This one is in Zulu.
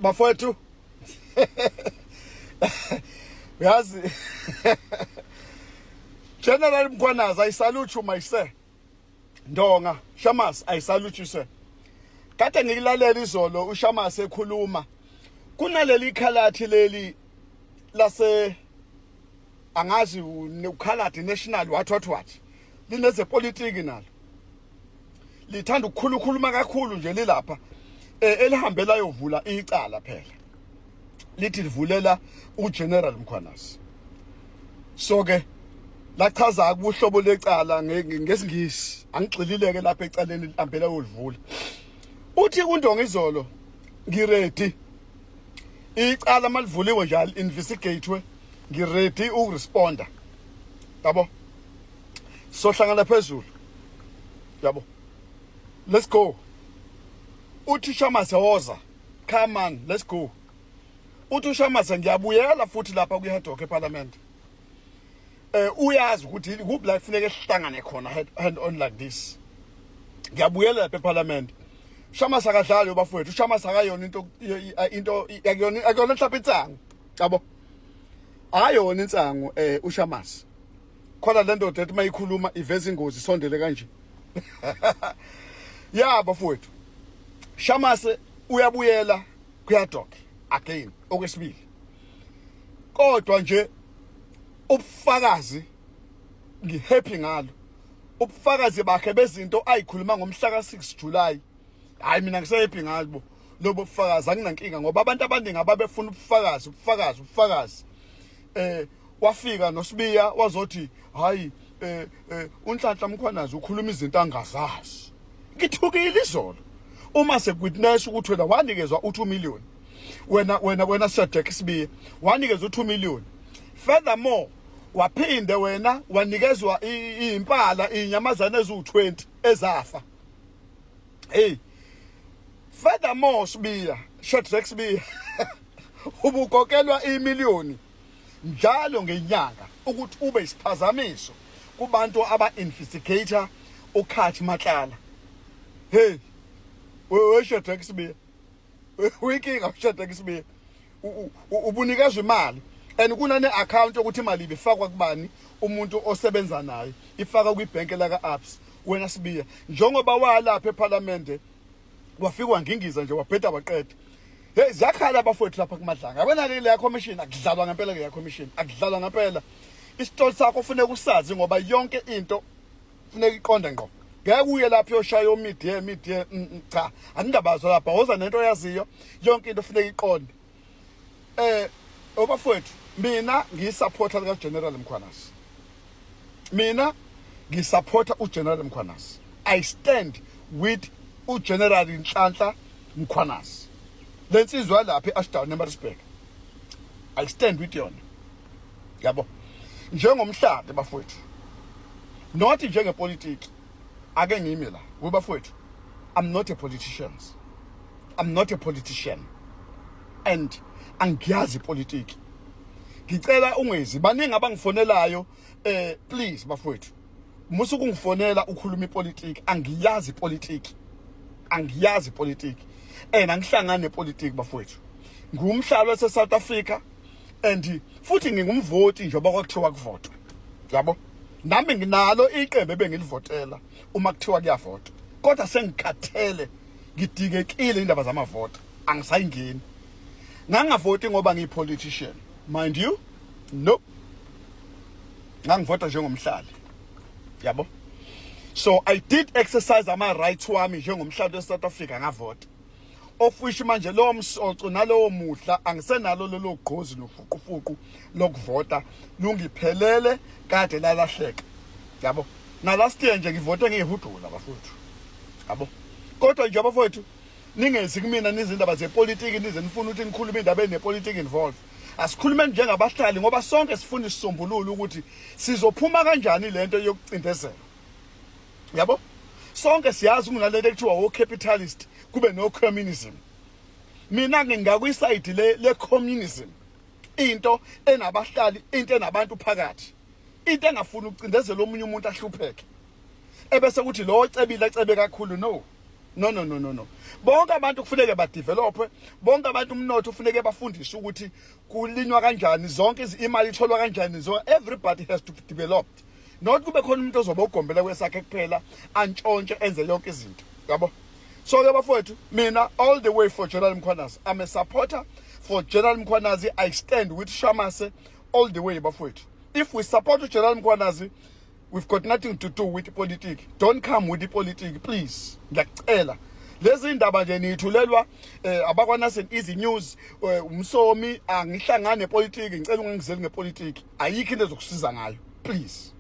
Bafowethu, uyazi, General Mkhwanazi, I salute you, my sir. Ndonga Shamas, I salute you, sir. Kade ngikulalela izolo uShamas ekhuluma kunaleli khalathi leli lase, angazi ukhaladi national, what what what, linezepolitiki nalo, lithanda ukukhulukhuluma kakhulu nje, lilapha elihambe layovula icala phela, lithi livulela uGeneral Mkhwanazi. So ke lachaza kuhlobo lecala ngesiNgisi, angigxilileke lapha ecaleni lihambela yolivula. Uthi kuNdonga izolo, "Ngiready, icala malivuliwe njalo investigatewe, ngiready ukuresponda." Yabo, sohlangana phezulu, yabo, let's go. Uthi Shamase, "Woza, come on, let's go." Uthi uShamase, "Ngiyabuyela futhi lapha kwi-head eParliament." Uyazi ukuthi kuphi la kufuneka sihlangane khona hand on like this. "Ngiyabuyela lapha eParliament." Shamase akadlali, bafowethu. UShamase akayona into akuyona mhlawumbe insangu, yabo, akayona insangu uShamase. Khona le ndoda ethi mayikhuluma iveza ingozi, isondele kanje ya. Bafowethu, Shamase uyabuyela kuyaDoc again okwesibili, kodwa nje ubufakazi ngihappy ngalo, ubufakazi bakhe bezinto ayikhuluma ngomhla ka6 July. Hayi, mina ngisehappy ngalo lobo bufakazi, anginankinga, ngoba abantu abaningi ababefuna ubufakazi, ubufakazi, ubufakazi. Wafika noSibiya wazothi, "Hayi, uNhlanhla Mkhwanazi ukhuluma izinto angazazi." Ngithukile izolo uma sekuwitness ukuthi wena wanikezwa u2 million, wena Shadrack Sibiya, wanikezwa u2 million. Furthermore, waphinde wena wanikezwa impala, inyamazana eziwu20 ezafa. Hey, furthermore, Sibiya, Shadrack Sibiya, ubukokelwa imiliyoni njalo ngenyanga ukuthi ube isiphazamiso kubantu aba-investigator uCat Matlala. Hey, we Shadrack Sibiya, uyinkinga uShadrack Sibiya. Ubunikezwa imali and kunane account yokuthi imali ibifakwa kubani, umuntu osebenza naye, ifaka kwibhenki laka Absa. Wena Sibiya, njengoba walapha eParliament wafika wangingiza nje, wabheda, waqeda. Hey, ziyakhala abafowethu lapha kuMadlanga. Yabona ke leya commission, akudlalwa ngempela leya commission, akudlalwa ngempela. Isitolo sakho kufuneka usazi, ngoba yonke into kufuneka iqonde ngqo. Ngeke uye lapho yoshaya media media, cha, angingabazo lapha, woza nento oyaziyo, yonke into kufuneka iqonde. Obafowethu, mina ngiyisupporter lika General Mkhwanazi. Mina ngisupporta uGeneral Mkhwanazi. I stand with uGeneral Nhlanhla Mkhwanazi, lensizwa lapha eAshdown, eMaritzburg. I stand with yona, yabo, njengomhlali bafowethu, not njengepolitiki. Ake ngime la kubafowethu, I'm not a politician, I'm not a politician and angiyazi ipolitiki. Ngicela ungezi, baningi abangifonelayo. Please bafowethu, musu ukungifonela ukhuluma ipolitiki. Angiyazi ipolitiki, angiyazi ipolitiki and angihlangani nepolitiki bafowethu. Ngumhlali wase South Africa and futhi ngingumvoti njengoba kwakuthiwa kuvotwa, yabo. Nami nginalo iqembu ebengilivotela uma kuthiwa kuyavotwa, kodwa sengikhathele, ngidikekile indaba zamavoti, angisayingeni. Ngangavoti ngoba ngiyi-politician, mind you, no, ngangivota njengomhlali, yabo. So I did exercise ama rights wami njengomhlali weSouth Africa, ngavota, of which manje lowo msoco nalowo muhla angisenalo lolo gqozi nofuqufuqu lokuvota, lungiphelele, kade lalahleka, yabo. Na last year nje ngivote ngiyihudula bafowethu, yabo. Kodwa nje bafowethu, ningezi kumina nizindaba zepolitiki, nize nifuna ukuthi nikhulume indaba enepolitiki involved. Asikhulume njengabahlali, ngoba sonke sifuna isisombululo ukuthi sizophuma kanjani lento yokucindezela, yabo. Sonke siyazi kunalento ekuthiwa o-capitalist, kube no-communism. Mina ngingakwisayidi le communism, into enabahlali, into enabantu phakathi, into engafuni ukucindezela omunye umuntu ahlupheke, ebese kuthi lo ocebile acebe kakhulu. No. No, no, no, no, no. Bonke abantu kufuneke badevelopwe, bonke abantu umnotho ufuneke bafundiswe ukuthi kulinywa kanjani, zonke imali itholwa kanjani. So everybody has to be developed, not kube khona umuntu ozoba ugombela kwesakhe kuphela, antshontshe, enze yonke izinto, yabo. So ke bafowethu, mina all the way for General Mkhwanazi. I'm a supporter for General Mkhwanazi. I stand with Shamase all the way, bafowethu. If we support General Mkhwanazi, we've got nothing to do with politics. Don't come with the politics, please, ngiyakucela. Lezi indaba nje niyithulelwa abakwa Easy News, umsomi. Angihlangane nepolitiki, ngicela ungangizeli ngepolitiki, ayikho into ezokusiza ngayo, please.